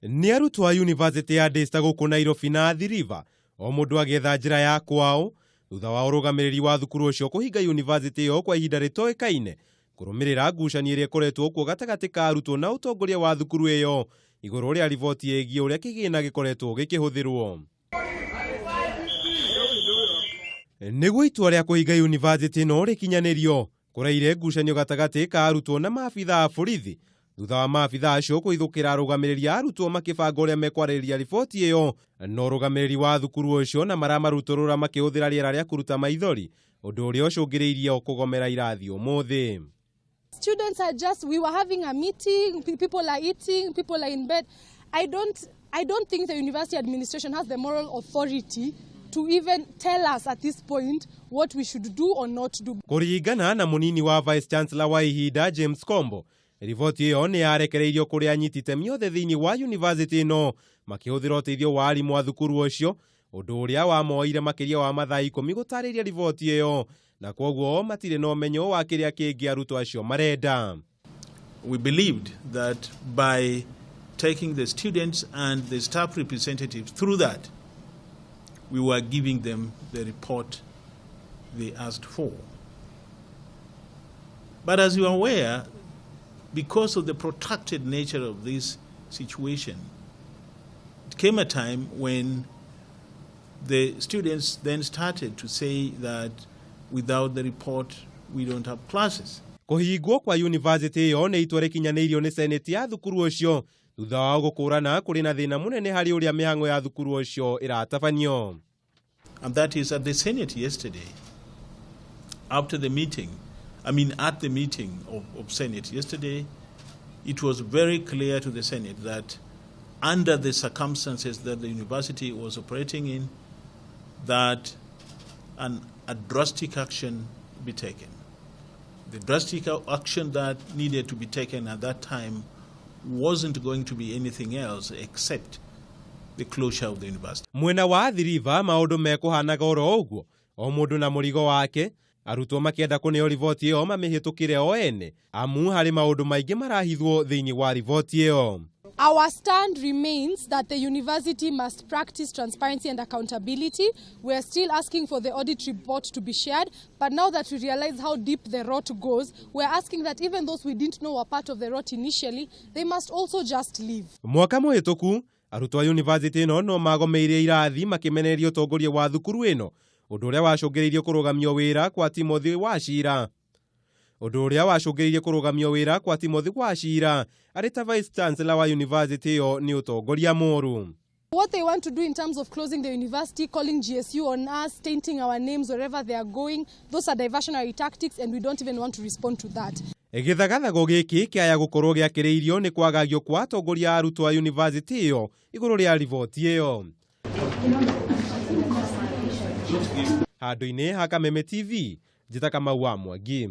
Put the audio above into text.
Nĩ arutwo a University ya Daystar gũkũ Nairobi na Athi River, o mũndũ agĩetha njĩra ya kwao thutha wa ũrũgamĩrĩri wa thukuru ũcio kũhinga university ĩyo kwa ihinda rĩtoĩkaine kũrũmĩrĩra ngucanio ĩrĩa ĩkoretwo kuo gatagatĩ ka arutwo na ũtongoria wa thukuru ĩyo igũrũ rĩa riboti ĩgiĩ ũrĩa kĩgĩna gĩkoretwo gĩkĩhũthĩrwo. Nĩguo itua rĩa kũhinga university ĩno rĩkinyanĩrio, kũraire ngucanio gatagatĩ ka arutwo na maabitha a borithi thutha wa maabitha acio kũhithũkĩra arũgamĩrĩri a arutwo makĩbanga ũrĩa mekwarĩrĩria riboti ĩyo na ũrũgamĩrĩri wa thukuru ũcio na maramarutũrũra makĩhũthĩra rĩera rĩa kũruta maithori, ũndũ ũrĩa ũcũngĩrĩirie o kũgomera irathi ũmũthĩ. Students are just, we were having a meeting, people are eating, people are in bed. I don't think the university administration has the moral authority to even tell us at this point what we should do or not do. Kũringana na mũnini wa vice chancellor wa ihinda James Kombo, riboti ĩyo nĩ yarekereirio kũrĩ anyiti itemi othe thĩinĩ wa university ĩno makĩhũthĩra ũteithio wa arimũ a thukuru ũcio, ũndũ ũrĩa wamoire makĩria wa mathaa 10 gũtarĩria riboti ĩyo, na kwoguo matirĩ na ũmenyo wa kĩrĩa kĩngĩ arutwo acio marenda. We believed that by taking the students and the staff representatives through that, we were giving them the report they asked for. But as you are aware, because of the protracted nature of this situation, it came a time when the students then started to say that without the report, we don't have classes. Kũhingwo kwa university ĩyo nĩ itua rĩkinyanĩirio nĩ senate ya thukuru ũcio thutha wao gũkũrana kũrĩ na thĩna mũnene harĩ ũrĩa mĩhang'o ya thukuru ũcio ĩratabanio. And that is at the Senate yesterday, after the meeting, I mean, at the meeting of Senate yesterday, it was very clear to the Senate that under the circumstances that the university was operating in, that a drastic action be taken. The drastic action that needed to be taken at that time wasn't going to be anything else except the closure of the university. Mwena wa Athi River maũndũ mekũhanaga oro ũguo, o mũndũ na mũrigo wake, arutwo makĩenda kũneo riboti ĩyo mamĩhĩtũkĩre o ene, amu harĩ maũndũ maingĩ marahithwo thĩinĩ wa riboti ĩyo. Our stand remains that the university must practice transparency and accountability. We are still asking for the audit report to be shared, but now that we realize how deep the rot goes, we are asking that even those we didn't know were part of the rot initially, they must also just leave. Mwaka mũhĩtũku arutwo a university ĩno no magomeire irathi makĩmenereria ũtongoria wa thukuru ĩno, ũndũ ũrĩa wacũngĩrĩirie kũrũgamio wĩra kwa Timothy Wachira, ũndũ ũrĩa wacũngĩrĩirie kũrũgamio wĩra kwa Timothy Wachira arĩ ta vice chancellor wa university ĩyo nĩ ũtongoria mũru. What they want to do in terms of closing the university, calling GSU on us, tainting our names wherever they are going, those are diversionary tactics and we don't even want to respond to that. Gĩthagathago gĩkĩ kĩaya gũkorwo gĩakĩrĩirio nĩ kwagagio kwa atongoria a arutwo a university ĩyo igũrũ rĩa riboti ĩyo. Handũ-inĩ ha Kameme TV, njĩta Kamau wa Mwangi.